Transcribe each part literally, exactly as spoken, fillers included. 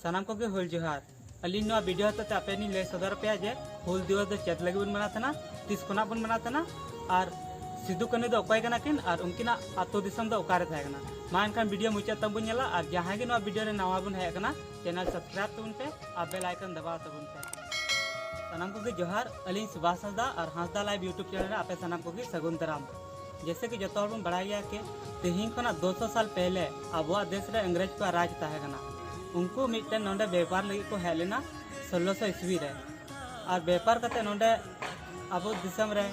ᱥᱟᱱᱟᱢ ᱠᱚᱜᱮ ᱦᱩᱞ ᱡᱚᱦᱟᱨ᱾ ᱟᱹᱞᱤᱧ ᱱᱚᱣᱟ ᱵᱷᱤᱰᱤᱭᱳ ᱦᱚᱛᱮᱛᱮ ᱟᱯᱮ ᱞᱤᱧ ᱞᱟᱹᱭ ᱥᱚᱫᱚᱨ ᱟᱯᱮᱭᱟ ᱡᱮ ᱦᱩᱞ ᱫᱤᱵᱚᱥ ᱫᱚ ᱪᱮᱫ ᱞᱟᱹᱜᱤᱫ ᱵᱚᱱ ᱢᱟᱱᱟᱣ ᱛᱟᱦᱮᱱᱟ, ᱛᱤᱥ ᱠᱷᱚᱱᱟᱜ ᱵᱚᱱ ᱢᱟᱱᱟᱣ ᱛᱟᱦᱮᱱᱟ, ᱟᱨ ᱥᱤᱫᱩ ᱠᱟᱹᱱᱦᱩ ᱫᱚ ᱚᱠᱚᱭ ᱠᱟᱱᱟ ᱠᱤᱱ, ᱟᱨ ᱩᱱᱠᱤᱱᱟᱜ ᱟᱹᱛᱩ ᱫᱤᱥᱚᱢ ᱫᱚ ᱚᱠᱟᱨᱮ ᱛᱟᱦᱮᱸ ᱠᱟᱱᱟ᱾ ᱢᱟ ᱮᱱᱠᱷᱟᱱ ᱵᱷᱤᱰᱤᱭᱳ ᱢᱩᱪᱟᱹᱫ ᱛᱟᱵᱚᱱ ᱧᱮᱞᱟ, ᱟᱨ ᱡᱟᱦᱟᱸᱭ ᱜᱮ ᱱᱚᱣᱟ ᱵᱷᱤᱰᱤᱭᱳ ᱨᱮ ᱱᱟᱣᱟ ᱵᱚᱱ ᱦᱮᱡ ᱟᱠᱟᱱᱟ, ᱪᱮᱱᱮᱞ ᱥᱟᱵᱥᱠᱨᱟᱭᱤᱵ ᱛᱟᱵᱚᱱ ᱯᱮ ᱟᱨ ᱵᱮᱞ ᱟᱭᱠᱚᱱ ᱫᱟᱵᱟᱣ ᱛᱟᱵᱚᱱ ᱯᱮ᱾ ᱥᱟᱱᱟᱢ ᱠᱚᱜᱮ ᱡᱚᱦᱟᱨ, ᱟᱹᱞᱤᱧ ᱥᱩᱵᱷᱟᱥ ᱦᱟᱸᱥᱫᱟ ᱟᱨ ᱦᱟᱸᱥᱫᱟ ᱞᱟᱭᱤᱵᱷ YouTube ᱪᱮᱱᱮᱞ ᱨᱮ ᱟᱯᱮ ᱥᱟᱱᱟᱢ ᱠᱚᱜᱮ ᱥᱟᱹᱜᱩᱱ ᱫᱟᱨᱟᱢ᱾ ᱡᱮᱭᱥᱮ ᱠᱤ ᱡᱚᱛᱚ ᱦᱚᱲ ᱵᱚᱱ ᱵᱟᱲᱟᱭ ᱜᱮᱭᱟ ᱠᱤ ᱛᱮᱦᱮᱧ ᱠᱷᱚᱱᱟᱜ ᱫᱩᱥᱚ ᱥᱟᱞ ᱯᱮᱦᱞᱮ ᱟᱵᱚᱣᱟᱜ ᱫᱮᱥ ᱨᱮ ᱤᱝᱨᱮᱡᱽ ᱠᱚᱣᱟᱜ ᱨᱟᱡᱽ ᱛᱟᱦᱮᱸ ᱠᱟᱱᱟ᱾ ᱩᱱᱠᱩ ᱢᱤᱫᱴᱮᱱ ᱱᱚᱰᱮ ᱵᱮᱯᱟᱨ ᱞᱟᱹᱜᱤᱫ ᱠᱚ ᱦᱮᱡ ᱞᱮᱱᱟ ᱥᱳᱞᱞᱳᱥᱚ ᱤᱥᱣᱤ ᱨᱮ, ᱟᱨ ᱵᱮᱯᱟᱨ ᱠᱟᱛᱮ ᱱᱚᱰᱮ ᱟᱵᱚ ᱫᱤᱥᱚᱢ ᱨᱮ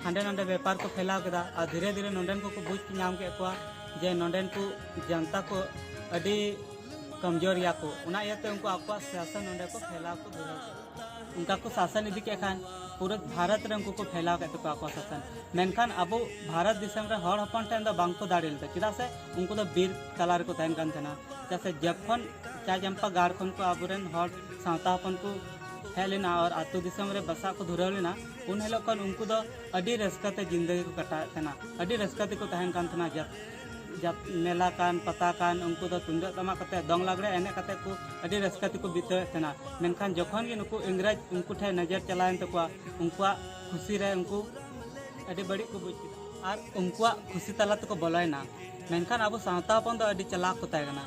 ᱦᱟᱸᱰᱮ ᱱᱚᱰᱮ ᱵᱮᱯᱟᱨ ᱠᱚ ᱯᱷᱮᱞᱟᱣ ᱠᱮᱫᱟ, ᱟᱨ ᱫᱷᱤᱨᱮ ᱫᱷᱤᱨᱮ ᱱᱚᱰᱮᱱ ᱠᱚᱠᱚ ᱵᱩᱡᱽ ᱧᱟᱢ ᱠᱮᱫ ᱠᱚᱣᱟ ᱡᱮ ᱱᱚᱰᱮᱱ ᱠᱚ ᱡᱚᱱᱛᱟ ᱠᱚ ᱟᱹᱰᱤ ᱠᱚᱢᱡᱳᱨ ᱜᱮᱭᱟ ᱠᱚ᱾ ᱚᱱᱟ ᱤᱭᱟᱹᱛᱮ ᱩᱱᱠᱩ ᱟᱠᱚᱣᱟᱜ ᱥᱟᱥᱚᱱ ᱱᱚᱰᱮ ᱠᱚ ᱯᱷᱮᱞᱟᱣ ᱠᱚ ᱫᱷᱩᱨᱟᱹᱣ ᱠᱮᱫᱟ᱾ ᱚᱱᱠᱟ ᱠᱚ ᱥᱟᱥᱚᱱ ᱤᱫᱤ ᱠᱮᱫ ᱠᱷᱟᱱ ᱯᱩᱨᱟᱹ ᱵᱷᱟᱨᱚᱛ ᱨᱮ ᱩᱱᱠᱩ ᱠᱚ ᱯᱷᱮᱞᱟᱣ ᱠᱮᱫ ᱛᱟᱠᱚᱣᱟ ᱟᱠᱚᱣᱟᱜ ᱥᱟᱥᱚᱱ᱾ ᱢᱮᱱᱠᱷᱟᱱ ᱟᱵᱚ ᱵᱷᱟᱨᱚᱛ ᱫᱤᱥᱚᱢ ᱨᱮ ᱦᱚᱲ ᱦᱚᱯᱚᱱ ᱴᱷᱮᱱ ᱫᱚ ᱵᱟᱝ ᱠᱚ ᱫᱟᱲᱮ ᱞᱮᱫᱟ, ᱪᱮᱫᱟᱜ ᱥᱮ ᱩᱱᱠᱩ ᱫᱚ ᱵᱤᱨ ᱛᱟᱞᱟ ᱨᱮᱠᱚ ᱛᱟᱦᱮᱱ ᱠᱟᱱ ᱛᱟᱦᱮᱱᱟ᱾ ᱪᱮᱫᱟᱜ ᱥᱮ ᱡᱚᱠᱷᱚᱱ ᱪᱟᱼᱪᱟᱢᱯᱟ ᱜᱟᱲ ᱠᱷᱚᱱ ᱠᱚ ᱟᱵᱚᱨᱮᱱ ᱦᱚᱲ ᱥᱟᱶᱛᱟ ᱦᱚᱯᱚᱱ ᱠᱚ ᱦᱮᱡ ᱞᱮᱱᱟ ᱟᱨ ᱟᱹᱛᱩ ᱫᱤᱥᱚᱢ ᱨᱮ ᱵᱟᱥᱟᱜ ᱠᱚ ᱫᱷᱩᱨᱟᱹᱣ ᱞᱮᱱᱟ, ᱩᱱ ᱦᱤᱞᱳᱜ ᱠᱷᱚᱱ ᱩᱱᱠᱩ ᱫᱚ ᱟᱹᱰᱤ ᱨᱟᱹᱥᱠᱟᱹ ᱛᱮ ᱡᱤᱱᱫᱮᱜᱤ ᱠᱚ ᱠᱟᱴᱟᱣᱮᱫ ᱛᱟᱦᱮᱱᱟ, ᱟᱹᱰᱤ ᱨᱟᱹᱥᱠᱟᱹ ᱛᱮᱠᱚ ᱛᱟᱦᱮᱱ ᱠᱟᱱ ᱛᱟᱦᱮᱱᱟ᱾ ᱡᱟᱛ-, ᱡᱟᱛ-, ᱢᱮᱞᱟ ᱠᱟᱱ, ᱯᱟᱛᱟ ᱠᱟᱱ, ᱩᱱᱠᱩ ᱫᱚ ᱛᱩᱢᱫᱟᱹᱜ ᱴᱟᱢᱟᱠ ᱠᱟᱛᱮ, ᱫᱚᱝ ᱞᱟᱜᱽᱲᱮ ᱮᱱᱮᱡ ᱠᱟᱛᱮ ᱠᱚ ᱟᱹᱰᱤ ᱨᱟᱹᱥᱠᱟᱹ ᱛᱮᱠᱚ ᱵᱤᱛᱟᱹᱣᱮᱫ ᱛᱟᱦᱮᱱᱟ᱾ ᱢᱮᱱᱠᱷᱟᱱ ᱡᱚᱠᱷᱚᱱ ᱜᱮ ᱱᱩᱠᱩ ᱤᱝᱨᱮᱡᱽ ᱩᱱᱠᱩ ᱴᱷᱮᱱ ᱱᱚᱡᱚᱨ ᱪᱟᱞᱟᱣᱮᱱ ᱛᱟᱠᱚᱣᱟ, ᱩᱱᱠᱩᱣᱟᱜ ᱠᱷᱩᱥᱤ ᱨᱮ ᱩᱱᱠᱩ ᱟᱹᱰᱤ ᱵᱟᱹᱲᱤᱡ ᱠᱚ ᱵᱩᱡᱽ ᱠᱮᱫᱟ ᱟᱨ ᱩᱱᱠᱩᱣᱟᱜ ᱠᱷᱩᱥᱤ ᱛᱟᱞᱟ ᱛᱮᱠᱚ ᱵᱚᱞᱚᱭᱮᱱᱟ᱾ ᱢᱮᱱᱠᱷᱟᱱ ᱟᱵᱚ ᱥᱟᱶᱛᱟ ᱦᱚᱯᱚᱱ ᱫᱚ ᱟᱹᱰᱤ ᱪᱟᱞᱟᱠ ᱠᱚ ᱛᱟᱦᱮᱸ ᱠᱟᱱᱟ᱾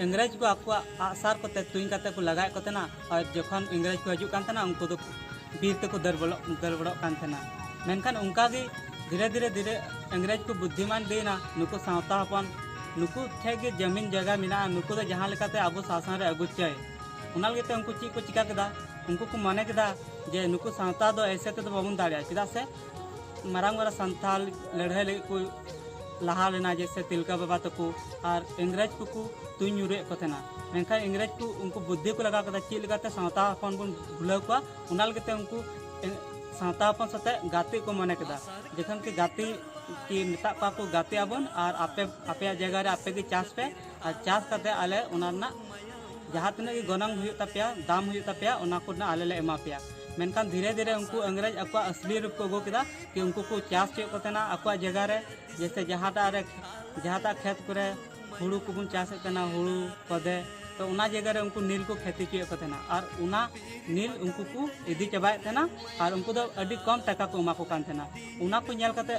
ᱤᱝᱨᱮᱡᱽ ᱠᱚ ᱟᱠᱚᱣᱟᱜ ᱟᱜᱼᱥᱟᱨ ᱠᱚᱛᱮ ᱛᱩᱧ ᱠᱟᱛᱮ ᱠᱚ ᱞᱟᱜᱟᱭᱮᱫ ᱠᱚ ᱛᱟᱦᱮᱱᱟ, ᱟᱨ ᱡᱚᱠᱷᱚᱱ ᱤᱝᱨᱮᱡᱽ ᱠᱚ ᱦᱤᱡᱩᱜ ᱠᱟᱱ ᱛᱟᱦᱮᱱᱟ, ᱩᱱᱠᱩ ᱫᱚ ᱵᱤᱨ ᱛᱮᱠᱚ ᱫᱟᱹᱲ ᱵᱚᱞᱚᱜ, ᱫᱟᱹᱲ ᱵᱚᱞᱚᱜ ᱠᱟᱱ ᱛᱟᱦᱮᱱᱟ᱾ ᱢᱮᱱᱠᱷᱟᱱ ᱚᱱᱠᱟ ᱜᱮ ᱫᱷᱤᱨᱮ ᱫᱷᱤᱨᱮ ᱫᱷᱤᱨᱮ ᱤᱝᱨᱮᱡᱽ ᱠᱚ ᱵᱩᱫᱽᱫᱷᱤᱢᱟᱱ ᱤᱫᱤᱭᱮᱱᱟ᱾ ᱱᱩᱠᱩ ᱥᱟᱶᱛᱟ ᱦᱚᱯᱚᱱ, ᱱᱩᱠᱩ ᱴᱷᱮᱡ ᱜᱮ ᱡᱟᱹᱢᱤᱱ ᱡᱟᱭᱜᱟ ᱢᱮᱱᱟᱜᱼᱟ, ᱱᱩᱠᱩ ᱫᱚ ᱡᱟᱦᱟᱸ ᱞᱮᱠᱟᱛᱮ ᱟᱵᱚ ᱥᱟᱥᱚᱱ ᱨᱮ ᱟᱹᱜᱩ ᱪᱟᱹᱭ᱾ ᱚᱱᱟ ᱞᱟᱹᱜᱤᱫ ᱛᱮ ᱩᱱᱠᱩ ᱪᱮᱫ ᱠᱚ ᱪᱤᱠᱟ ᱠᱮᱫᱟ? ᱩᱱᱠᱩ ᱠᱚ ᱢᱚᱱᱮ ᱠᱮᱫᱟ ᱡᱮ ᱱᱩᱠᱩ ᱥᱟᱶᱛᱟ ᱫᱚ ᱮᱭᱥᱮ ᱛᱮᱫᱚ ᱵᱟᱵᱚᱱ ᱫᱟᱲᱮᱭᱟᱜᱼᱟ, ᱪᱮᱫᱟᱜ ᱥᱮ ᱢᱟᱨᱟᱝ ᱢᱟᱨᱟᱝ ᱥᱟᱱᱛᱟᱞ ᱞᱟᱹᱲᱦᱟᱹᱭ ᱞᱟᱹᱜᱤᱫ ᱠᱚ ᱞᱟᱦᱟ ᱞᱮᱱᱟ, ᱡᱮᱭᱥᱮ ᱛᱤᱞᱠᱟᱹ ᱵᱟᱵᱟ ᱛᱟᱠᱚ, ᱟᱨ ᱤᱝᱨᱮᱡᱽ ᱠᱚᱠᱚ ᱛᱩᱧ ᱧᱩᱨᱩᱭᱮᱫ ᱠᱚ ᱛᱟᱦᱮᱱᱟ᱾ ᱢᱮᱱᱠᱷᱟᱱ ᱤᱝᱨᱮᱡᱽ ᱠᱚ ᱩᱱᱠᱩ ᱵᱩᱫᱽᱫᱷᱤ ᱠᱚ ᱞᱟᱜᱟᱣ ᱠᱮᱫᱟ, ᱪᱮᱫ ᱞᱮᱠᱟᱛᱮ ᱥᱟᱶᱛᱟ ᱦᱚᱯᱚᱱ ᱵᱚᱱ ᱵᱷᱩᱞᱟᱹᱣ ᱠᱚᱣᱟ᱾ ᱚᱱᱟ ᱞᱟᱹᱜᱤᱫ ᱛᱮ ᱩᱱᱠᱩ ᱮ, ᱥᱟᱶᱛᱟ ᱦᱚᱯᱚᱱ ᱥᱟᱛᱮ ᱜᱟᱛᱮ ᱠᱚ ᱢᱚᱱᱮ ᱠᱮᱫᱟ᱾ ᱡᱚᱠᱷᱚᱱ ᱠᱤ ᱜᱟᱛᱮ ᱠᱤ ᱢᱮᱛᱟᱜ ᱠᱚᱣᱟ ᱠᱚ, "ᱜᱟᱛᱮᱜ ᱟᱵᱚᱱ ᱟᱨ ᱟᱯᱮ, ᱟᱯᱮᱭᱟᱜ ᱡᱟᱭᱜᱟ ᱨᱮ ᱟᱯᱮ ᱜᱮ ᱪᱟᱥ ᱯᱮ, ᱟᱨ ᱪᱟᱥ ᱠᱟᱛᱮ ᱟᱞᱮ ᱚᱱᱟ ᱨᱮᱱᱟᱜ ᱡᱟᱦᱟᱸ ᱛᱤᱱᱟᱹᱜ ᱜᱮ ᱜᱚᱱᱚᱝ ᱦᱩᱭᱩᱜ ᱛᱟᱯᱮᱭᱟ, ᱫᱟᱢ ᱦᱩᱭᱩᱜ ᱛᱟᱯᱮᱭᱟ, ᱚᱱᱟ ᱠᱚ ᱨᱮᱱᱟᱜ ᱟᱞᱮ ᱞᱮ ᱮᱢᱟ ᱯᱮᱭᱟ᱾" ᱢᱮᱱᱠᱷᱟᱱ ᱫᱷᱤᱨᱮ ᱫᱷᱤᱨᱮ ᱩᱱᱠᱩ ᱤᱝᱨᱮᱡᱽ ᱟᱠᱚᱣᱟᱜ ᱟᱥᱞᱤ ᱨᱩᱯ ᱠᱚ ᱟᱹᱜᱩ ᱠᱮᱫᱟ, ᱠᱤ ᱩᱱᱠᱩ ᱠᱚ ᱪᱟᱥ ᱦᱚᱪᱚᱭᱮᱫ ᱠᱚ ᱛᱟᱦᱮᱱᱟ ᱟᱠᱚᱣᱟᱜ ᱡᱟᱭᱜᱟ ᱨᱮ᱾ ᱡᱮᱭᱥᱮ ᱡᱟᱦᱟᱸᱴᱟᱜ ᱨᱮ, ᱡᱟᱦᱟᱸᱴᱟᱜ ᱠᱷᱮᱛ ᱠᱚᱨᱮ ᱦᱩᱲᱩ ᱠᱚᱵᱚᱱ ᱪᱟᱥᱮᱫ ᱛᱟᱦᱮᱱᱟ, ᱦᱩᱲᱩ ᱠᱷᱚᱫᱮ, ᱛᱚ ᱚᱱᱟ ᱡᱟᱭᱜᱟ ᱨᱮ ᱩᱱᱠᱩ ᱱᱤᱞ ᱠᱚ ᱠᱷᱮᱛᱤ ᱦᱚᱪᱚᱭᱮᱫ ᱠᱚ ᱛᱟᱦᱮᱱᱟ ᱟᱨ ᱚᱱᱟ ᱱᱤᱞ ᱩᱱᱠᱩ ᱠᱚ ᱤᱫᱤ ᱪᱟᱵᱟᱭᱮᱫ ᱛᱟᱦᱮᱱᱟ ᱟᱨ ᱩᱱᱠᱩ ᱫᱚ ᱟᱹᱰᱤ ᱠᱚᱢ ᱴᱟᱠᱟ ᱠᱚ ᱮᱢᱟ ᱠᱚ ᱠᱟᱱ ᱛᱟᱦᱮᱱᱟ᱾ ᱚᱱᱟ ᱠᱚ ᱧᱮᱞ ᱠᱟᱛᱮ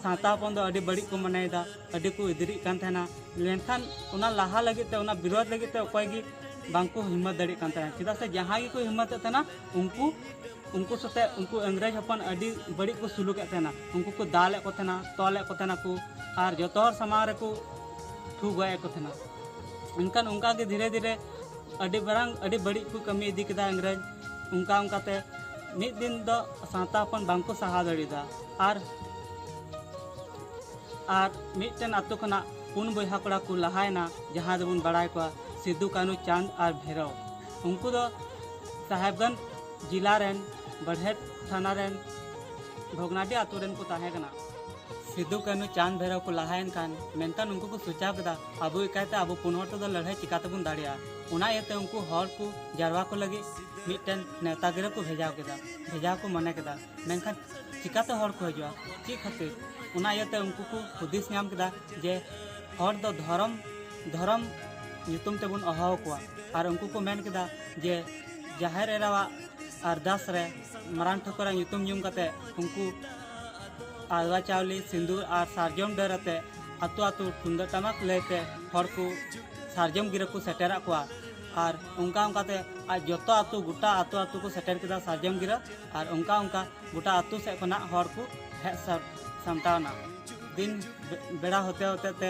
ᱥᱟᱶᱛᱟ ᱦᱚᱯᱚᱱ ᱫᱚ ᱟᱹᱰᱤ ᱵᱟᱹᱲᱤᱡ ᱠᱚ ᱢᱚᱱᱮᱭᱮᱫᱟ, ᱟᱹᱰᱤ ᱠᱚ ᱮᱫᱽᱨᱤᱜ ᱠᱟᱱ ᱛᱟᱦᱮᱱᱟ᱾ ᱢᱮᱱᱠᱷᱟᱱ ᱚᱱᱟ ᱞᱟᱦᱟ ᱞᱟᱹᱜᱤᱫ ᱛᱮ, ᱚᱱᱟ ᱵᱤᱨᱳᱫᱷ ᱞᱟᱹᱜᱤᱫ ᱛᱮ ᱚᱠᱚᱭ ᱜᱮ ᱵᱟᱝ ᱠᱚ ᱦᱤᱢᱢᱚᱛ ᱫᱟᱲᱮᱭᱟᱜ ᱠᱟᱱ ᱛᱟᱦᱮᱱᱟ᱾ ᱪᱮᱫᱟᱜ ᱥᱮ ᱡᱟᱦᱟᱸᱭ ᱜᱮᱠᱚ ᱦᱤᱢᱢᱚᱛᱮᱫ ᱛᱟᱦᱮᱱᱟ ᱩᱱᱠᱩ ᱩᱱᱠᱩ ᱥᱟᱛᱮ ᱩᱱᱠᱩ ᱤᱝᱨᱮᱡᱽ ᱦᱚᱯᱚᱱ ᱟᱹᱰᱤ ᱵᱟᱹᱲᱤᱡ ᱠᱚ ᱥᱩᱞᱩᱠᱮᱫ ᱛᱟᱦᱮᱱᱟ᱾ ᱩᱱᱠᱩ ᱠᱚ ᱫᱟᱞᱮᱫ ᱠᱚ ᱛᱟᱦᱮᱱᱟ, ᱛᱚᱞᱮᱫ ᱠᱚ ᱛᱟᱦᱮᱱᱟ ᱠᱚ ᱟᱨ ᱡᱚᱛᱚ ᱦᱚᱲ ᱥᱟᱢᱟᱝ ᱨᱮᱠᱚ ᱴᱷᱩ ᱜᱚᱡ ᱮᱫ ᱠᱚ ᱛᱟᱦᱮᱱᱟ᱾ ᱮᱱᱠᱷᱟᱱ ᱚᱱᱠᱟ ᱜᱮ ᱫᱷᱤᱨᱮ ᱫᱷᱤᱨᱮ ᱟᱹᱰᱤ ᱢᱟᱨᱟᱝ ᱟᱹᱰᱤ ᱵᱟᱹᱲᱤᱡ ᱠᱚ ᱠᱟᱹᱢᱤ ᱤᱫᱤ ᱠᱮᱫᱟ ᱤᱝᱨᱮᱡᱽ᱾ ᱚᱱᱠᱟ ᱚᱱᱠᱟᱛᱮ ᱢᱤᱫ ᱫᱤᱱ ᱫᱚ ᱥᱟᱶᱛᱟ ᱦᱚᱯᱚᱱ ᱵᱟᱝᱠᱚ ᱥᱟᱦᱟᱣ ᱫᱟᱲᱮᱭᱟᱫᱟ᱾ ᱟᱨ ᱟᱨ ᱢᱤᱫᱴᱮᱱ ᱟᱛᱳ ᱠᱷᱚᱱᱟᱜ ᱯᱩᱱ ᱵᱚᱭᱦᱟ ᱠᱚᱲᱟ ᱠᱚ ᱞᱟᱦᱟᱭᱮᱱᱟ, ᱡᱟᱦᱟᱸ ᱫᱚᱵᱚᱱ ᱵᱟᱲᱟᱭ ᱠᱚᱣᱟ ᱥᱤᱫᱩ, ᱠᱟᱹᱱᱦᱩ, ᱪᱟᱸᱫᱽ ᱟᱨ ᱵᱷᱮᱨᱚᱣ᱾ ᱩᱱᱠᱩ ᱫᱚ ᱥᱟᱦᱮᱵᱽᱜᱚᱸᱡᱽ ᱡᱮᱞᱟ ᱨᱮᱱ ᱵᱟᱹᱨᱦᱮᱴ ᱛᱷᱟᱱᱟ ᱨᱮᱱ ᱵᱷᱚᱜᱽᱱᱟᱰᱤ ᱟᱛᱳ ᱨᱮᱱ ᱠᱚ ᱛᱟᱦᱮᱸ ᱠᱟᱱᱟ᱾ ᱥᱤᱫᱩ, ᱠᱟᱹᱱᱦᱩ, ᱪᱟᱸᱫᱽ, ᱵᱷᱮᱨᱚᱣ ᱠᱚ ᱞᱟᱦᱟᱭᱮᱱ ᱠᱷᱟᱱ, ᱢᱮᱱᱠᱷᱟᱱ ᱩᱱᱠᱩ ᱠᱚ ᱥᱚᱪᱟᱣ ᱠᱮᱫᱟ, ᱟᱵᱚ ᱮᱠᱟᱭ ᱛᱮ ᱟᱵᱚ ᱯᱩᱱ ᱦᱚᱲ ᱛᱮᱫᱚ ᱞᱟᱹᱲᱦᱟᱹᱭ ᱪᱤᱠᱟ ᱛᱮᱵᱚᱱ ᱫᱟᱲᱮᱭᱟᱜᱼᱟ? ᱚᱱᱟ ᱤᱭᱟᱹᱛᱮ ᱩᱱᱠᱩ ᱦᱚᱲ ᱠᱚ ᱡᱟᱨᱣᱟ ᱠᱚ ᱞᱟᱹᱜᱤᱫ ᱢᱤᱫᱴᱮᱱ ᱱᱮᱣᱛᱟ ᱜᱤᱨᱟᱹ ᱠᱚ ᱵᱷᱮᱡᱟ ᱠᱮᱫᱟ, ᱵᱷᱮᱡᱟ ᱠᱚ ᱢᱚᱱᱮ ᱠᱮᱫᱟ᱾ ᱢᱮᱱᱠᱷᱟᱱ ᱪᱤᱠᱟᱛᱮ ᱦᱚᱲ ᱠᱚ ᱦᱤᱡᱩᱜᱼᱟ? ᱪᱮᱫ ᱠᱷᱟᱹᱛᱤᱨ? ᱚᱱᱟ ᱤᱭᱟᱹᱛᱮ ᱩᱱᱠᱩ ᱠᱚ ᱦᱩᱫᱤᱥ ᱧᱟᱢ ᱠᱮᱫᱟ ᱡᱮ ᱦᱚᱲ ᱫᱚ ᱫᱷᱚᱨᱚᱢ, ᱫᱷᱚᱨᱚᱢ ᱧᱩᱛᱩᱢ ᱛᱮᱵᱚᱱ ᱦᱚᱦᱚ ᱟᱠᱚᱣᱟ᱾ ᱟᱨ ᱩᱱᱠᱩ ᱠᱚ ᱢᱮᱱ ᱠᱮᱫᱟ ᱡᱮ ᱡᱟᱦᱮᱨ ᱮᱨᱟᱣᱟᱜ ᱟᱨᱫᱟᱥ ᱨᱮ, ᱢᱟᱨᱟᱝ ᱴᱷᱟᱹᱠᱩᱨᱟᱜ ᱧᱩᱛᱩᱢ ᱧᱩᱢ ᱠᱟᱛᱮ ᱩᱱᱠᱩ ᱟᱫᱽᱣᱟ ᱪᱟᱣᱞᱮ, ᱥᱤᱸᱫᱩᱨ ᱟᱨ ᱥᱟᱨᱡᱚᱢ ᱰᱟᱹᱨ ᱟᱛᱮ ᱟᱛᱳ ᱟᱛᱳ ᱛᱩᱢᱫᱟᱹᱜ ᱴᱟᱢᱟᱠ ᱞᱟᱹᱭᱛᱮ ᱦᱚᱲ ᱠᱚ ᱥᱟᱨᱡᱚᱢ ᱜᱤᱨᱟᱹ ᱠᱚ ᱥᱮᱴᱮᱨᱟᱫ ᱠᱚᱣᱟ᱾ ᱟᱨ ᱚᱱᱠᱟ ᱚᱱᱠᱟᱛᱮ ᱟᱡ ᱡᱚᱛᱚ ᱟᱛᱳ, ᱜᱚᱴᱟ ᱟᱛᱳ ᱟᱛᱳ ᱠᱚ ᱥᱮᱴᱮᱨ ᱠᱮᱫᱟ ᱥᱟᱨᱡᱚᱢ ᱜᱤᱨᱟᱹ᱾ ᱟᱨ ᱚᱱᱠᱟ ᱚᱱᱠᱟ ᱜᱚᱴᱟ ᱟᱛᱳ ᱥᱮᱫ ᱠᱷᱚᱱᱟᱜ ᱦᱚᱲ ᱠᱚ ᱦᱮᱡ ᱥᱟ-, ᱥᱟᱢᱴᱟᱣ ᱮᱱᱟ᱾ ᱫᱤᱱ ᱵᱮ-, ᱵᱮᱲᱟ ᱦᱚᱛᱮ ᱦᱚᱛᱮ ᱛᱮ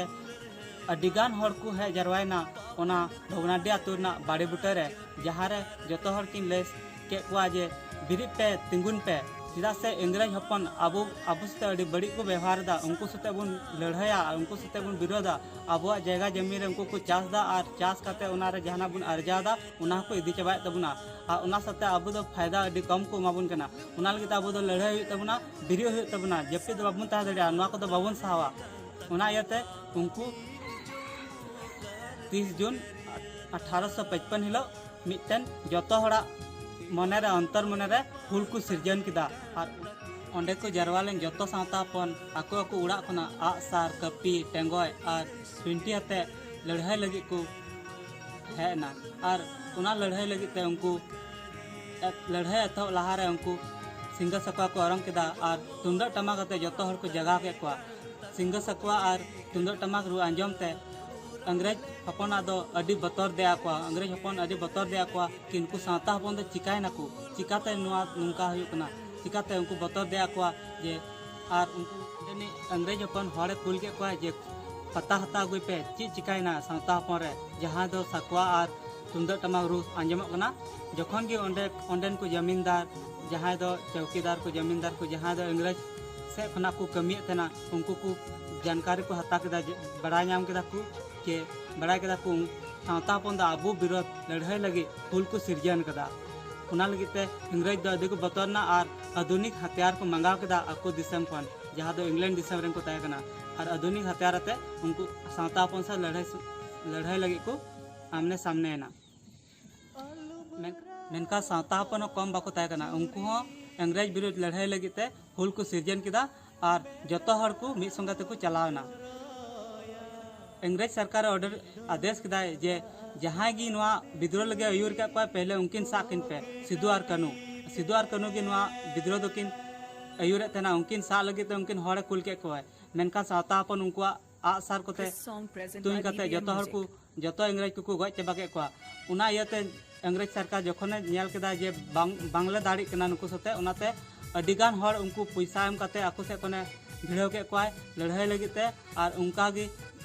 ᱟᱹᱰᱤᱜᱟᱱ ᱦᱚᱲ ᱠᱚ ᱦᱮᱡ ᱡᱟᱨᱣᱟᱭᱮᱱᱟ ᱚᱱᱟ ᱵᱷᱚᱜᱽᱱᱟᱰᱤ ᱟᱛᱳ ᱨᱮᱱᱟᱜ ᱵᱟᱲᱮ ᱵᱩᱴᱟᱹ ᱨᱮ, ᱡᱟᱦᱟᱸ ᱨᱮ ᱡᱚᱛᱚ ᱦᱚᱲ ᱠᱤᱱ ᱞᱟᱹᱭ ᱠᱮᱫ ᱠᱚᱣᱟ ᱡᱮ, "ᱵᱮᱨᱮᱫ ᱯᱮ, ᱛᱤᱸᱜᱩᱱ ᱯᱮ, ᱪᱮᱫᱟᱜ ᱥᱮ ᱤᱝᱨᱮᱡᱽ ᱦᱚᱯᱚᱱ ᱟᱵᱚ, ᱟᱵᱚ ᱥᱟᱛᱮ ᱟᱹᱰᱤ ᱵᱟᱹᱲᱤᱡ ᱠᱚ ᱵᱮᱣᱦᱟᱨ ᱮᱫᱟ, ᱩᱱᱠᱩ ᱥᱟᱛᱮ ᱵᱚᱱ ᱞᱟᱹᱲᱦᱟᱹᱭᱟ ᱟᱨ ᱩᱱᱠᱩ ᱥᱟᱛᱮ ᱵᱚᱱ ᱵᱤᱨᱳᱫᱟ᱾ ᱟᱵᱚᱣᱟᱜ ᱡᱟᱭᱜᱟ ᱡᱚᱢᱤ ᱨᱮ ᱩᱱᱠᱩ ᱠᱚ ᱪᱟᱥ ᱮᱫᱟ ᱟᱨ ᱪᱟᱥ ᱠᱟᱛᱮ ᱚᱱᱟ ᱨᱮ ᱡᱟᱦᱟᱱᱟᱜ ᱵᱚᱱ ᱟᱨᱡᱟᱣ ᱮᱫᱟ, ᱚᱱᱟ ᱦᱚᱸᱠᱚ ᱤᱫᱤ ᱪᱟᱵᱟᱭᱮᱫ ᱛᱟᱵᱚᱱᱟ᱾ ᱟᱨ ᱚᱱᱟ ᱥᱟᱛᱮ ᱟᱵᱚ ᱫᱚ ᱯᱷᱟᱭᱫᱟ ᱟᱹᱰᱤ ᱠᱚᱢ ᱠᱚ ᱮᱢᱟ ᱵᱚᱱ ᱠᱟᱱᱟ᱾ ᱚᱱᱟ ᱞᱟᱹᱜᱤᱫ ᱛᱮ ᱟᱵᱚ ᱫᱚ ᱞᱟᱹᱲᱦᱟᱹᱭ ᱦᱩᱭᱩᱜ ᱛᱟᱵᱚᱱᱟ, ᱵᱮᱨᱮᱫ ᱦᱩᱭᱩᱜ ᱛᱟᱵᱚᱱᱟ, ᱡᱟᱹᱯᱤᱫ ᱫᱚ ᱵᱟᱵᱚᱱ ᱛᱟᱦᱮᱸ ᱫᱟᱲᱮᱭᱟᱜᱼᱟ, ᱱᱚᱣᱟ ᱠᱚᱫᱚ ᱵᱟᱵᱚᱱ ᱥᱟᱦᱟᱣᱟ᱾" ᱚᱱᱟ ᱤᱭᱟᱹᱛᱮ ᱩᱱᱠᱩ ᱛᱤᱥ ᱡᱩᱱ ᱟᱴᱷᱟᱨᱚᱥᱚ ᱯᱟᱸᱪᱯᱟᱱᱱᱚ ᱦᱤᱞᱳᱜ ᱢᱤᱫᱴᱮᱱ ᱡᱚᱛᱚ ᱦᱚᱲᱟᱜ ᱢᱚᱱᱮᱨᱮ, ᱚᱱᱛᱚᱨ ᱢᱚᱱᱮᱨᱮ ᱦᱩᱞ ᱠᱚ ᱥᱤᱨᱡᱚᱱ ᱠᱮᱫᱟ᱾ ᱟᱨ ᱚᱸᱰᱮ ᱠᱚ ᱡᱟᱨᱣᱟ ᱞᱮᱱ ᱡᱚᱛᱚ ᱥᱟᱶᱛᱟ ᱦᱚᱯᱚᱱ ᱟᱠᱚ ᱟᱠᱚ ᱚᱲᱟᱜ ᱠᱷᱚᱱᱟᱜ ᱟᱜ ᱥᱟᱨ, ᱠᱟᱹᱯᱤ, ᱴᱮᱸᱜᱚᱡ ᱟᱨ ᱵᱷᱤᱱᱴᱤ ᱟᱛᱮ ᱞᱟᱹᱲᱦᱟᱹᱭ ᱞᱟᱹᱜᱤᱫ ᱠᱚ ᱦᱮᱡ ᱮᱱᱟ᱾ ᱟᱨ ᱚᱱᱟ ᱞᱟᱹᱲᱦᱟᱹᱭ ᱞᱟᱹᱜᱤᱫ ᱛᱮ ᱩᱱᱠᱩ ᱮ-, ᱞᱟᱹᱲᱦᱟᱹᱭ ᱮᱛᱚᱦᱚᱵ ᱞᱟᱦᱟᱨᱮ ᱩᱱᱠᱩ ᱥᱤᱸᱜᱟᱹ ᱥᱟᱠᱣᱟ ᱠᱚ ᱚᱨᱚᱝ ᱠᱮᱫᱟ ᱟᱨ ᱛᱩᱢᱫᱟᱹᱜ ᱴᱟᱢᱟᱠ ᱟᱛᱮ ᱡᱚᱛᱚ ᱦᱚᱲ ᱠᱚ ᱡᱟᱜᱟᱣ ᱠᱮᱫ ᱠᱚᱣᱟ᱾ ᱥᱤᱸᱜᱟᱹ ᱥᱟᱠᱣᱟ ᱟᱨ ᱛᱩᱢᱫᱟᱹᱜ ᱴᱟᱢᱟᱠ ᱨᱩ ᱟᱸᱡᱚᱢ ᱛᱮ ᱤᱝᱨᱮᱡᱽ ᱦᱚᱯᱚᱱᱟᱜ ᱫᱚ ᱟᱹᱰᱤ ᱵᱚᱛᱚᱨ ᱫᱮᱭᱟ ᱠᱚᱣᱟ᱾ ᱤᱝᱨᱮᱡᱽ ᱦᱚᱯᱚᱱ ᱟᱹᱰᱤ ᱵᱚᱛᱚᱨ ᱫᱮᱭᱟ ᱠᱚᱣᱟ ᱠᱤ ᱱᱩᱠᱩ ᱥᱟᱶᱛᱟ ᱦᱚᱯᱚᱱ ᱫᱚ ᱪᱤᱠᱟᱭ ᱱᱟᱠᱚ, ᱪᱤᱠᱟᱛᱮ ᱱᱚᱣᱟ ᱱᱚᱝᱠᱟ ᱦᱩᱭᱩᱜ ᱠᱟᱱᱟ, ᱪᱤᱠᱟᱛᱮ ᱩᱱᱠᱩ ᱵᱚᱛᱚᱨ ᱫᱮᱭᱟ ᱠᱚᱣᱟ ᱡᱮ ᱟᱨ ᱩᱱᱠᱩ ᱡᱟᱹᱱᱤᱡ ᱤᱝᱨᱮᱡᱽ ᱦᱚᱯᱚᱱ ᱦᱚᱲᱮ ᱠᱩᱞ ᱠᱮᱫ ᱠᱚᱣᱟ ᱡᱮ ᱯᱟᱛᱟ ᱦᱟᱛᱟᱣ ᱟᱹᱜᱩᱭ ᱯᱮ, ᱪᱮᱫ ᱪᱤᱠᱟᱭᱮᱱᱟ ᱥᱟᱶᱛᱟ ᱦᱚᱯᱚᱱ ᱨᱮ, ᱡᱟᱦᱟᱸᱭ ᱫᱚ ᱥᱟᱠᱣᱟ ᱟᱨ ᱛᱩᱢᱫᱟᱹᱜ ᱴᱟᱢᱟᱠ ᱨᱩ ᱟᱸᱡᱚᱢᱚᱜ ᱠᱟᱱᱟ᱾ ᱡᱚᱠᱷᱚᱱ ᱜᱮ ᱚᱸᱰᱮ, ᱚᱸᱰᱮᱱ ᱠᱚ ᱡᱟᱢᱤᱱᱫᱟᱨ, ᱡᱟᱦᱟᱸᱭ ᱫᱚ ᱪᱚᱣᱠᱤᱫᱟᱨ ᱠᱚ, ᱡᱟᱢᱤᱱᱫᱟᱨ ᱠᱚ, ᱡᱟᱦᱟᱸᱭ ᱫᱚ ᱤᱝᱨᱮᱡᱽ ᱥᱮᱫ ᱠᱷᱚᱱᱟᱜ ᱠᱚ ᱠᱟᱹᱢᱤᱭᱮᱫ ᱛᱟᱦᱮᱱᱟ, ᱩᱱᱠᱩ ᱠᱚ ᱡᱟᱱᱠᱟᱨᱤ ᱠᱚ ᱦᱟᱛᱟᱣ ᱠᱮᱫᱟ, ᱡᱮ ᱵᱟᱲᱟᱭ ᱧᱟᱢ ᱠᱮᱫᱟ ᱠᱚ ᱡᱮ, ᱵᱟᱲᱟᱭ ᱠᱮᱫᱟ ᱠᱚ ᱥᱟᱶᱛᱟ ᱦᱚᱯᱚᱱ ᱫᱚ ᱟᱵᱚ ᱵᱤᱨᱳᱫᱷ ᱞᱟᱹᱲᱦᱟᱹᱭ ᱞᱟᱹᱜᱤᱫ ᱦᱩᱞ ᱠᱚ ᱥᱤᱨᱡᱚᱱ ᱠᱟᱫᱟ᱾ ᱚᱱᱟ ᱞᱟᱹᱜᱤᱫ ᱛᱮ ᱤᱝᱨᱮᱡᱽ ᱫᱚ ᱟᱹᱰᱤ ᱠᱚ ᱵᱚᱛᱚᱨ ᱮᱱᱟ ᱟᱨ ᱟᱫᱷᱩᱱᱤᱠ ᱦᱟᱛᱤᱭᱟᱨ ᱠᱚ ᱢᱟᱸᱜᱟᱣ ᱠᱮᱫᱟ ᱟᱠᱚ ᱫᱤᱥᱚᱢ ᱠᱷᱚᱱ, ᱡᱟᱦᱟᱸ ᱫᱚ ᱤᱝᱞᱮᱱᱰ ᱫᱤᱥᱚᱢ ᱨᱮᱱ ᱠᱚ ᱛᱟᱦᱮᱸ ᱠᱟᱱᱟ᱾ ᱟᱨ ᱟᱫᱷᱩᱱᱤᱠ ᱦᱟᱛᱤᱭᱟᱨ ᱟᱛᱮ ᱩᱱᱠᱩ ᱥᱟᱶᱛᱟ ᱦᱚᱯᱚᱱ ᱥᱟᱶ ᱞᱟᱹᱲᱦᱟᱹᱭ, ᱞᱟᱹᱲᱦᱟᱹᱭ ᱞᱟᱹᱜᱤᱫ ᱠᱚ ᱟᱢᱱᱮ ᱥᱟᱢᱱᱮ ᱮᱱᱟ᱾ ᱢᱮᱱ-, ᱢᱮᱱᱠᱷᱟᱱ ᱥᱟᱶᱛᱟ ᱦᱚᱯᱚᱱ ᱦᱚᱸ ᱠᱚᱢ ᱵᱟᱠᱚ ᱛᱟᱦᱮᱸ ᱠᱟᱱᱟ᱾ ᱩᱱᱠᱩ ᱦᱚᱸ ᱤᱝᱨᱮᱡᱽ ᱵᱤᱨᱩᱫᱷ ᱞᱟᱹᱲᱦᱟᱹᱭ ᱞᱟᱹᱜᱤᱫ ᱛᱮ ᱦᱩᱞ ᱠᱚ ᱥᱤᱨᱡᱚᱱ ᱠᱮᱫᱟ ᱟᱨ ᱡᱚᱛᱚ ᱦᱚᱲ ᱠᱚ ᱢᱤᱫ ᱥᱚᱸᱜᱮ ᱛᱮᱠᱚ ᱪᱟᱞᱟᱣ ᱮᱱᱟ᱾ ᱤᱝᱨᱮᱡᱽ ᱥᱚᱨᱠᱟᱨᱮ order, ᱟᱫᱮᱥ ᱠᱮᱫᱟᱭ ᱡᱮ ᱡᱟᱦᱟᱸᱭ ᱜᱮ ᱱᱚᱣᱟ ᱵᱤᱫᱽᱨᱳᱦ ᱞᱟᱹᱜᱤᱫ ᱟᱹᱭᱩᱨ ᱠᱟᱜ ᱠᱚᱣᱟ, ᱯᱮᱦᱞᱮ ᱩᱱᱠᱤᱱ ᱥᱟᱵ ᱠᱤᱱ ᱯᱮ, ᱥᱤᱫᱩ ᱟᱨ ᱠᱟᱹᱱᱩ᱾ ᱥᱤᱫᱩ ᱟᱨ ᱠᱟᱹᱱᱩ ᱜᱮ ᱱᱚᱣᱟ ᱵᱤᱫᱽᱨᱳᱦ ᱫᱚᱠᱤᱱ ᱟᱹᱭᱩᱨᱮᱫ ᱛᱟᱦᱮᱱᱟ᱾ ᱩᱱᱠᱤᱱ ᱥᱟᱵ ᱞᱟᱹᱜᱤᱫ ᱛᱮ ᱩᱱᱠᱤᱱ ᱦᱚᱲᱮ ᱠᱩᱞ ᱠᱮᱫ ᱠᱚᱣᱟ, ᱢᱮᱱᱠᱷᱟᱱ ᱥᱟᱶᱛᱟ ᱦᱚᱯᱚᱱ ᱩᱱᱠᱩᱣᱟᱜ ᱟᱜᱼᱥᱟᱨ ᱠᱚᱛᱮ ᱛᱩᱧ ᱠᱟᱛᱮ ᱡᱚᱛᱚ ᱦᱚᱲ ᱠᱚ, ᱡᱚᱛᱚ ᱤᱝᱨᱮᱡᱽ ᱠᱚᱠᱚ ᱜᱚᱡ ᱪᱟᱵᱟ ᱠᱮᱫ ᱠᱚᱣᱟ᱾ ᱚᱱᱟ ᱤᱭᱟᱹᱛᱮ ᱤᱝᱨᱮᱡᱽ ᱥᱚᱨᱠᱟᱨ ᱡᱚᱠᱷᱚᱱᱮ ᱧᱮᱞ ᱠᱮᱫᱟ ᱡᱮ ᱵᱟᱝ, ᱵᱟᱝᱞᱮ ᱫᱟᱲᱮᱜ ᱠᱟᱱᱟ ᱱᱩᱠᱩ ᱥᱟᱛᱮ, ᱚᱱᱟᱛᱮ ᱟᱹᱰᱤᱜᱟᱱ ᱦᱚᱲ ᱩᱱᱠᱩ ᱯᱚᱭᱥᱟ ᱮᱢ ᱠᱟᱛᱮ ᱟᱠᱚ ᱥᱮᱫ ᱠᱷᱚᱱᱮ ᱵᱷᱤᱲᱟᱹᱣ ᱠᱮᱫ ᱠᱚᱣᱟᱭ ᱞᱟᱹᱲᱦᱟᱹᱭ ᱞᱟᱹᱜᱤᱫ ᱛᱮ᱾ ᱟᱨ ᱚᱱᱠᱟ ᱜᱮ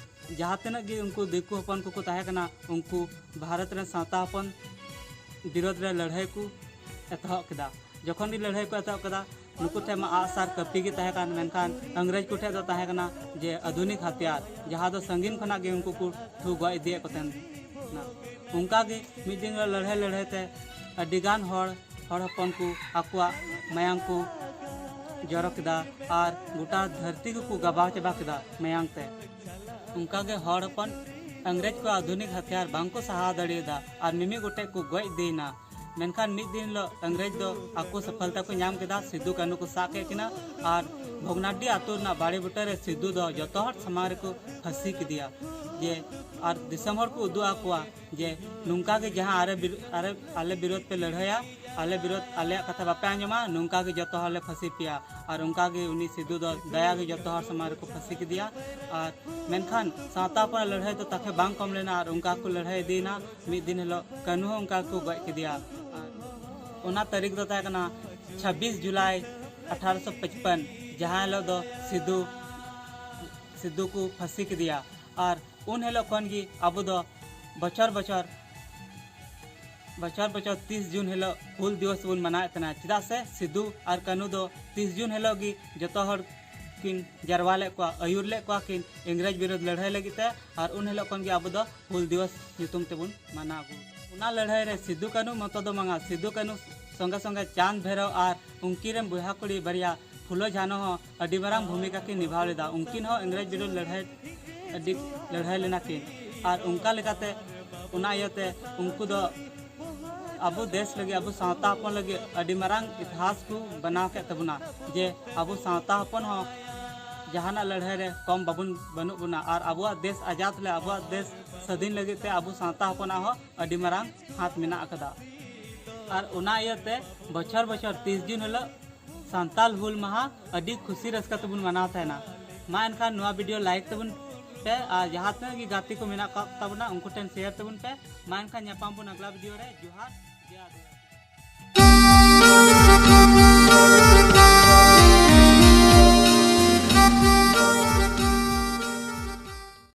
ᱡᱟᱦᱟᱸ ᱛᱤᱱᱟᱹᱜ ᱜᱮ ᱩᱱᱠᱩ ᱫᱤᱠᱩ ᱦᱚᱯᱚᱱ ᱠᱚᱠᱚ ᱛᱟᱦᱮᱸ ᱠᱟᱱᱟ, ᱩᱱᱠᱩ ᱵᱷᱟᱨᱚᱛ ᱨᱮᱱ ᱥᱟᱶᱛᱟ ᱦᱚᱯᱚᱱ ᱵᱤᱨᱳᱫᱷ ᱨᱮ ᱞᱟᱹᱲᱦᱟᱹᱭ ᱠᱚ ᱮᱛᱚᱦᱚᱵ ᱠᱮᱫᱟ᱾ ᱡᱚᱠᱷᱚᱱ ᱜᱮ ᱞᱟᱹᱲᱦᱟᱹᱭ ᱠᱚ ᱮᱛᱚᱦᱚᱵ ᱠᱮᱫᱟ, ᱱᱩᱠᱩ ᱴᱷᱮᱱ ᱢᱟ ᱟᱜᱼᱥᱟᱨ ᱠᱟᱹᱯᱤ ᱜᱮ ᱛᱟᱦᱮᱸ ᱠᱟᱱ, ᱢᱮᱱᱠᱷᱟᱱ ᱤᱝᱨᱮᱡᱽ ᱠᱚ ᱴᱷᱮᱱ ᱫᱚ ᱛᱟᱦᱮᱸ ᱠᱟᱱᱟ ᱡᱮ ᱟᱫᱷᱩᱱᱤᱠ ᱦᱟᱛᱤᱭᱟᱨ, ᱡᱟᱦᱟᱸ ᱫᱚ ᱥᱟᱺᱜᱤᱧ ᱠᱷᱚᱱᱟᱜ ᱜᱮ ᱩᱱᱠᱩ ᱠᱚ ᱴᱷᱩ ᱜᱚᱡ ᱤᱫᱤᱭᱮᱫ ᱠᱚ ᱛᱟᱦᱮᱱᱟ᱾ ᱚᱱᱠᱟ ᱜᱮ ᱢᱤᱫ ᱫᱤᱱ ᱦᱤᱞᱳᱜ ᱞᱟᱹᱲᱦᱟᱹᱭ ᱞᱟᱹᱲᱦᱟᱹᱭ ᱛᱮ ᱟᱹᱰᱤ ᱜᱟᱱ ᱦᱚᱲ, ᱦᱚᱲ ᱦᱚᱯᱚᱱ ᱠᱚ ᱟᱠᱚᱣᱟᱜ ᱢᱟᱭᱟᱝ ᱠᱚ ᱡᱚᱨᱚ ᱠᱮᱫᱟ ᱟᱨ ᱜᱚᱴᱟ ᱫᱷᱟᱹᱨᱛᱤ ᱜᱮᱠᱚ ᱜᱟᱵᱟᱣ ᱪᱟᱵᱟ ᱠᱮᱫᱟ ᱢᱟᱭᱟᱝ ᱛᱮ᱾ ᱚᱱᱠᱟ ᱜᱮ ᱦᱚᱲ ᱦᱚᱯᱚᱱ ᱤᱝᱨᱮᱡᱽ ᱠᱚ ᱟᱫᱷᱩᱱᱤᱠ ᱦᱟᱛᱤᱭᱟᱨ ᱵᱟᱝ ᱠᱚ ᱥᱟᱦᱟᱣ ᱫᱟᱲᱮᱭᱟᱫᱟ ᱟᱨ ᱢᱤᱢᱤᱫ ᱜᱚᱴᱮᱡ ᱠᱚ ᱜᱚᱡ ᱤᱫᱤᱭᱮᱱᱟ᱾ ᱢᱮᱱᱠᱷᱟᱱ ᱢᱤᱫ ᱫᱤᱱ ᱦᱤᱞᱳᱜ ᱤᱝᱨᱮᱡᱽ ᱫᱚ ᱟᱠᱚ ᱥᱚᱯᱷᱚᱞᱛᱟ ᱠᱚ ᱧᱟᱢ ᱠᱮᱫᱟ, ᱥᱤᱫᱩ ᱠᱟᱹᱱᱦᱩ ᱠᱚ ᱥᱟᱵ ᱠᱮᱫ ᱠᱤᱱᱟ ᱟᱨ ᱵᱷᱚᱜᱽᱱᱟᱰᱤ ᱟᱛᱳ ᱨᱮᱱᱟᱜ ᱵᱟᱲᱮ ᱵᱩᱴᱟᱹ ᱨᱮ ᱥᱤᱫᱩ ᱫᱚ ᱡᱚᱛᱚ ᱦᱚᱲ ᱥᱟᱢᱟᱝ ᱨᱮᱠᱚ ᱯᱷᱟᱹᱥᱤ ᱠᱮᱫᱮᱭᱟ᱾ ᱡᱮ ᱟᱨ ᱫᱤᱥᱚᱢ ᱦᱚᱲ ᱠᱚ ᱩᱫᱩᱜ ᱟᱠᱚᱣᱟ ᱡᱮ ᱱᱚᱝᱠᱟ ᱜᱮ ᱡᱟᱦᱟᱸ ᱟᱨᱮ ᱵᱤᱨ-, ᱟᱨᱮ, ᱟᱞᱮ ᱵᱤᱨᱳᱫᱷ ᱯᱮ ᱞᱟᱹᱲᱦᱟᱹᱭᱟ, ᱟᱞᱮ ᱵᱤᱨᱳᱫᱷ, ᱟᱞᱮᱭᱟᱜ ᱠᱟᱛᱷᱟ ᱵᱟᱯᱮ ᱟᱸᱡᱚᱢᱟ, ᱱᱚᱝᱠᱟ ᱜᱮ ᱡᱚᱛᱚ ᱦᱚᱲ ᱞᱮ ᱯᱷᱟᱹᱥᱤ ᱯᱮᱭᱟ᱾ ᱟᱨ ᱚᱱᱠᱟ ᱜᱮ ᱩᱱᱤ ᱥᱤᱫᱩ ᱫᱚ ᱫᱟᱭᱟ ᱜᱮ ᱡᱚᱛᱚ ᱦᱚᱲ ᱥᱟᱢᱟᱝ ᱨᱮᱠᱚ ᱯᱷᱟᱹᱥᱤ ᱠᱮᱫᱮᱭᱟ᱾ ᱟᱨ ᱢᱮᱱᱠᱷᱟᱱ ᱥᱟᱶᱛᱟ ᱦᱚᱯᱚᱱᱟᱜ ᱞᱟᱹᱲᱦᱟᱹᱭ ᱫᱚ ᱛᱟᱠᱮ ᱵᱟᱝ ᱠᱚᱢ ᱞᱮᱱᱟ ᱟᱨ ᱚᱱᱠᱟ ᱠᱚ ᱞᱟᱹᱲᱦᱟᱹᱭ ᱤᱫᱤᱭᱮᱱᱟ᱾ ᱢᱤᱫ ᱫᱤᱱ ᱦᱤᱞᱳᱜ ᱠᱟᱹᱱᱦᱩ ᱦᱚᱸ ᱚᱱᱠᱟ ᱜᱮᱠᱚ ᱜᱚᱡ ᱠᱮᱫᱮᱭᱟ᱾ ᱟᱨ ᱚᱱᱟ ᱛᱟᱹᱨᱤᱠᱷ ᱫᱚ ᱛᱟᱦᱮᱸ ᱠᱟᱱᱟ ᱪᱷᱟᱵᱵᱤᱥ ᱡᱩᱞᱟᱭ ᱟᱴᱷᱟᱨᱚᱥᱚ ᱯᱟᱸᱪᱯᱟᱱᱱᱚ, ᱡᱟᱦᱟᱸ ᱦᱤᱞᱳᱜ ᱫᱚ ᱥᱤᱫᱩ, ᱥᱤᱫᱩ ᱠᱚ ᱯᱷᱟᱹᱥᱤ ᱠᱮᱫᱮᱭᱟ᱾ ᱟᱨ ᱩᱱ ᱦᱤᱞᱳᱜ ᱠᱷᱚᱱ ᱜᱮ ᱟᱵᱚ ᱫᱚ ᱵᱚᱪᱷᱚᱨ ᱵᱚᱪᱷᱚᱨ, ᱵᱚᱪᱷᱚᱨ ᱵᱚᱪᱷᱚᱨ ᱛᱤᱥ ᱡᱩᱱ ᱦᱤᱞᱳᱜ ᱦᱩᱞ ᱫᱤᱵᱚᱥ ᱵᱚᱱ ᱢᱟᱱᱟᱣᱮᱫ ᱛᱟᱦᱮᱱᱟ᱾ ᱪᱮᱫᱟᱜ ᱥᱮ ᱥᱤᱫᱩ ᱟᱨ ᱠᱟᱹᱱᱦᱩ ᱫᱚ ᱛᱤᱥ ᱡᱩᱱ ᱦᱤᱞᱳᱜ ᱜᱮ ᱡᱚᱛᱚ ᱦᱚᱲ ᱠᱤᱱ ᱡᱟᱨᱣᱟ ᱞᱮᱫ ᱠᱚᱣᱟ, ᱟᱹᱭᱩᱨ ᱞᱮᱫ ᱠᱚᱣᱟ ᱠᱤᱱ ᱤᱝᱨᱮᱡᱽ ᱵᱤᱨᱩᱫᱷ ᱞᱟᱹᱲᱦᱟᱹᱭ ᱞᱟᱹᱜᱤᱫ ᱛᱮ᱾ ᱟᱨ ᱩᱱ ᱦᱤᱞᱳᱜ ᱠᱷᱚᱱ ᱜᱮ ᱟᱵᱚ ᱫᱚ ᱦᱩᱞ ᱫᱤᱵᱚᱥ ᱧᱩᱛᱩᱢ ᱛᱮᱵᱚᱱ ᱢᱟᱱᱟᱣ ᱟᱹᱜᱩ᱾ ᱚᱱᱟ ᱞᱟᱹᱲᱦᱟᱹᱭ ᱨᱮ ᱥᱤᱫᱩ ᱠᱟᱹᱱᱦᱩ ᱢᱚᱛᱚ ᱫᱚ ᱵᱟᱝᱟ, ᱥᱤᱫᱩ ᱠᱟᱹᱱᱦᱩ ᱥᱚᱸᱜᱮ ᱥᱚᱸᱜᱮ ᱪᱟᱸᱫᱽ ᱵᱷᱮᱨᱚᱣ ᱟᱨ ᱩᱱᱠᱤᱱ ᱨᱮᱱ ᱵᱚᱭᱦᱟ ᱠᱩᱲᱤ ᱵᱟᱨᱭᱟ ᱯᱷᱩᱞᱳ ᱡᱷᱟᱱᱚ ᱦᱚᱸ ᱟᱹᱰᱤ ᱢᱟᱨᱟᱝ ᱵᱷᱩᱢᱤᱠᱟ ᱠᱤᱱ ᱱᱤᱵᱷᱟᱣ ᱞᱮᱫᱟ᱾ ᱩᱱᱠᱤᱱ ᱦᱚᱸ ᱤᱝᱨᱮᱡᱽ ᱵᱤᱨᱩᱫᱷ ᱞᱟᱹᱲᱦᱟᱹᱭ, ᱟᱹᱰᱤ ᱞᱟᱹᱲᱦᱟᱹᱭ ᱞᱮᱱᱟ ᱠᱤᱱ᱾ ᱟᱨ ᱚᱱᱠᱟ ᱞᱮᱠᱟᱛᱮ ᱚᱱᱟ ᱤᱭᱟᱹᱛᱮ ᱩᱱᱠᱩ ᱫᱚ ᱟᱵᱚ ᱫᱮᱥ ᱞᱟᱹᱜᱤᱫ, ᱟᱵᱚ ᱥᱟᱶᱛᱟ ᱦᱚᱯᱚᱱ ᱞᱟᱹᱜᱤᱫ ᱟᱹᱰᱤ ᱢᱟᱨᱟᱝ ᱤᱛᱤᱦᱟᱥ ᱠᱚ ᱵᱮᱱᱟᱣ ᱠᱮᱫ ᱛᱟᱵᱚᱱᱟ᱾ ᱡᱮ ᱟᱵᱚ ᱥᱟᱶᱛᱟ ᱦᱚᱯᱚᱱ ᱦᱚᱸ ᱡᱟᱦᱟᱱᱟᱜ ᱞᱟᱹᱲᱦᱟᱹᱭ ᱨᱮ ᱠᱚᱢ ᱵᱟᱵᱚᱱ, ᱵᱟᱹᱱᱩᱜ ᱵᱚᱱᱟ᱾ ᱟᱨ ᱟᱵᱚᱣᱟᱜ ᱫᱮᱥ ᱟᱡᱟᱫ ᱞᱮ, ᱟᱵᱚᱣᱟᱜ ᱫᱮᱥ ᱥᱟᱹᱫᱷᱤᱱ ᱞᱟᱹᱜᱤᱫ ᱛᱮ ᱟᱵᱚ ᱥᱟᱶᱛᱟ ᱦᱚᱯᱚᱱᱟᱜ ᱦᱚᱸ ᱟᱹᱰᱤ ᱢᱟᱨᱟᱝ ᱦᱟᱛ ᱢᱮᱱᱟᱜ ᱟᱠᱟᱫᱟ᱾ ᱟᱨ ᱚᱱᱟ ᱤᱭᱟᱹᱛᱮ ᱵᱚᱪᱷᱚᱨ ᱵᱚᱪᱷᱚᱨ ᱛᱤᱥ ᱡᱩᱱ ᱦᱤᱞᱳᱜ ᱥᱟᱱᱛᱟᱞ ᱦᱩᱞ ᱢᱟᱦᱟ ᱟᱹᱰᱤ ᱠᱷᱩᱥᱤ ᱨᱟᱹᱥᱠᱟᱹ ᱛᱮᱵᱚᱱ ᱢᱟᱱᱟᱣ ᱛᱟᱦᱮᱱᱟ᱾ ᱢᱟ ᱮᱱᱠᱷᱟᱱ ᱱᱚᱣᱟ ᱵᱷᱤᱰᱤᱭᱳ ᱞᱟᱭᱤᱠ ᱛᱟᱵᱚᱱ ᱯᱮ ᱟᱨ ᱡᱟᱦᱟᱸ ᱛᱤᱱᱟᱹᱜ ᱜᱮ ᱜᱟᱛᱮ ᱠᱚ ᱢᱮᱱᱟᱜ ᱠᱟᱜ ᱛᱟᱵᱚᱱᱟ ᱩᱱᱠᱩ ᱴᱷᱮᱱ ᱥᱮᱭᱟᱨ ᱛᱟᱵᱚᱱ ᱯᱮ᱾ ᱢᱟ ᱮᱱᱠᱷᱟᱱ ᱧᱟᱯᱟᱢ ᱵᱚᱱ ᱟᱜᱽᱞᱟ ᱵᱷᱤᱰᱤᱭᱳ ᱨᱮ᱾ ᱡᱚᱦᱟᱨ, ᱡᱚᱦᱟᱨ᱾